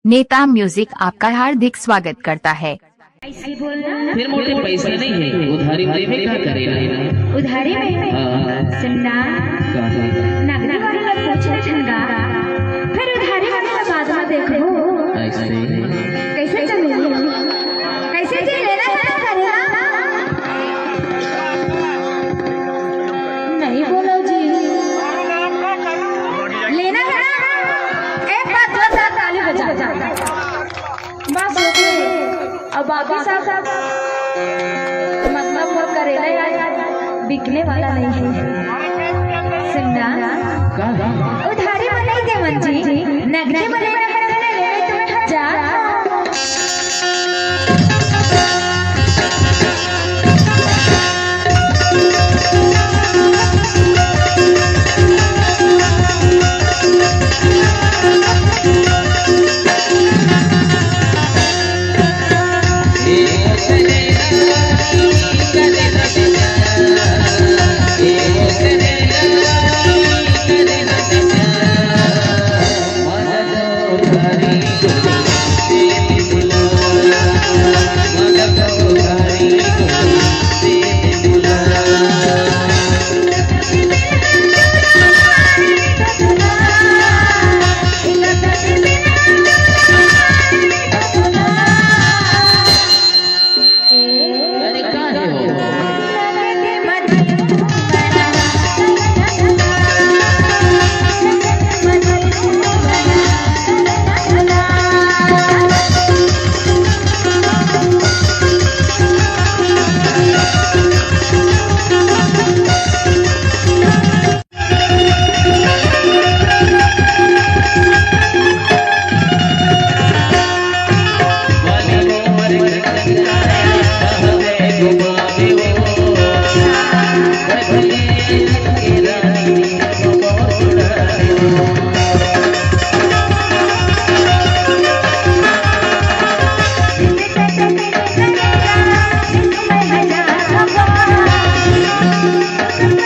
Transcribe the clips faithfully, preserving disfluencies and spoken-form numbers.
नेता म्यूजिक आपका हार्दिक स्वागत करता है। ऐसे बोलना। फिर मोटे पैसा नहीं है, उधारी में का करेला? उधारी में? हाँ। सुनना। का? नगदी वाले ला पूछ ले ठंडा, फिर उधारी वाले ला बाद में देखो। ऐसे? कैसे चलेगी? कैसे जी, लेना है ना, करेला? नहीं बोलो जी, लेना है ना? एक बार जोरदार ताली बजा। बस ओके। अब बाकी सब, मतलब, वो करेला यार बिकने वाला नहीं है। सुनना। का? उधारी में नहीं देवन जी, नगदी में लेना है, ले ले तुम्हें हजार। अरे का हे वो? अरे का हे वो?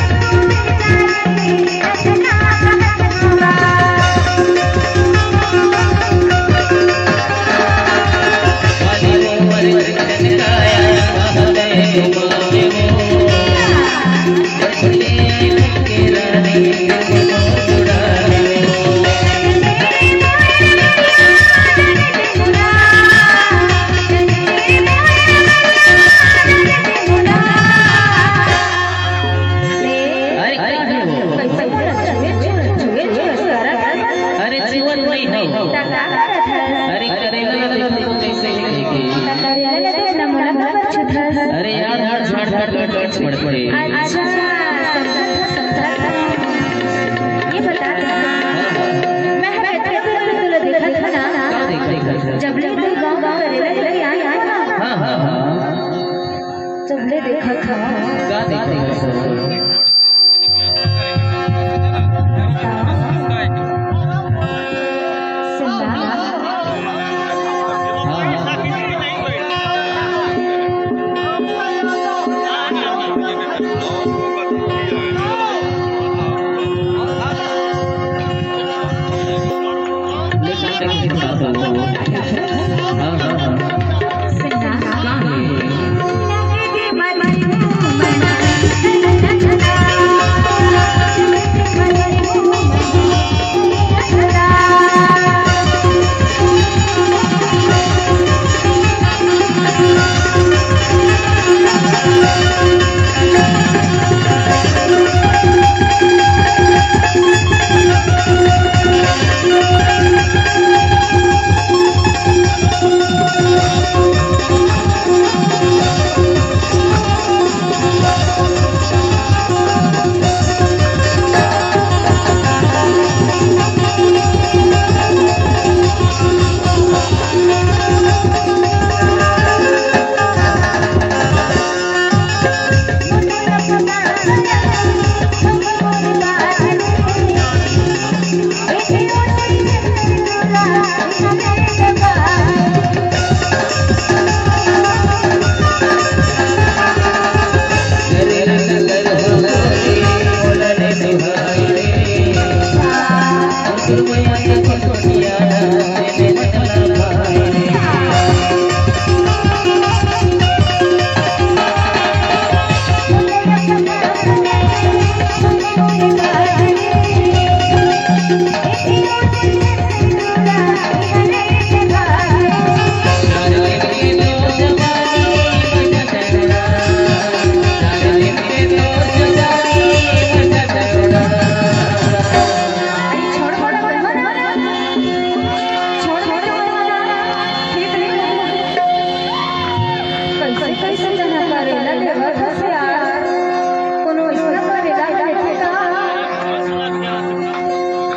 अरे जीवन नहीं है। अरे करेला ला तो कैसे ही देगी? अरे यार, यार, झाड़, झाड़, झाड़, झाड़ पड़ते। अच्छा, समझा, समझा। ये बता दे, मैं हर इतने दिन से तुला देखा था ना? का देखा था? जब ले तू गाँव में करेला लेके आया था ना? हाँ, हाँ, हाँ। जब ले देखा था। का देखा था?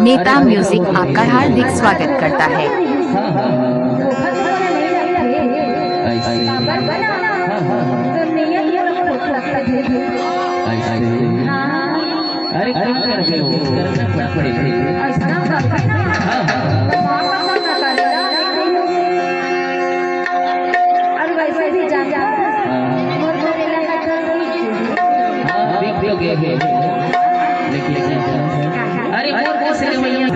नेता म्यूजिक आपका हार्दिक स्वागत करता है। अरे, क्या कर रहे हो? करना पड़ पड़ेगा। हाँ, हाँ। और वैसे भी जानता हूँ, हाँ। मोर करेला का तो हाँ, बिक तो गए हैं। लेकिन अरे, मोर को से भैया।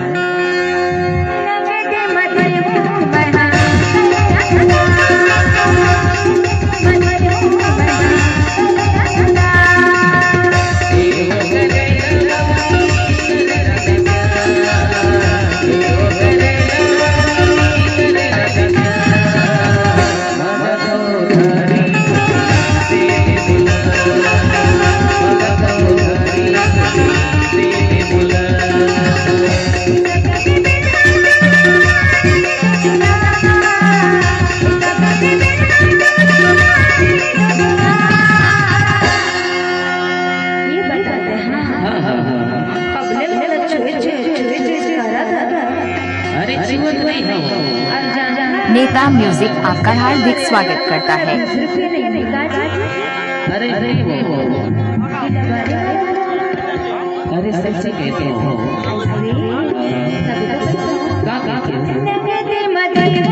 ये बताते हैं। हाँ, हाँ, हाँ। कबले वाला छुए, छुए, छुए, छुए करा था। अरे, छुअत नहीं हो। और जाना। नेता म्यूजिक आपका हार्दिक स्वागत करता है। अरे, अरे, वो, वो। अरे, सच्ची कहते हो। का, का कहते हो?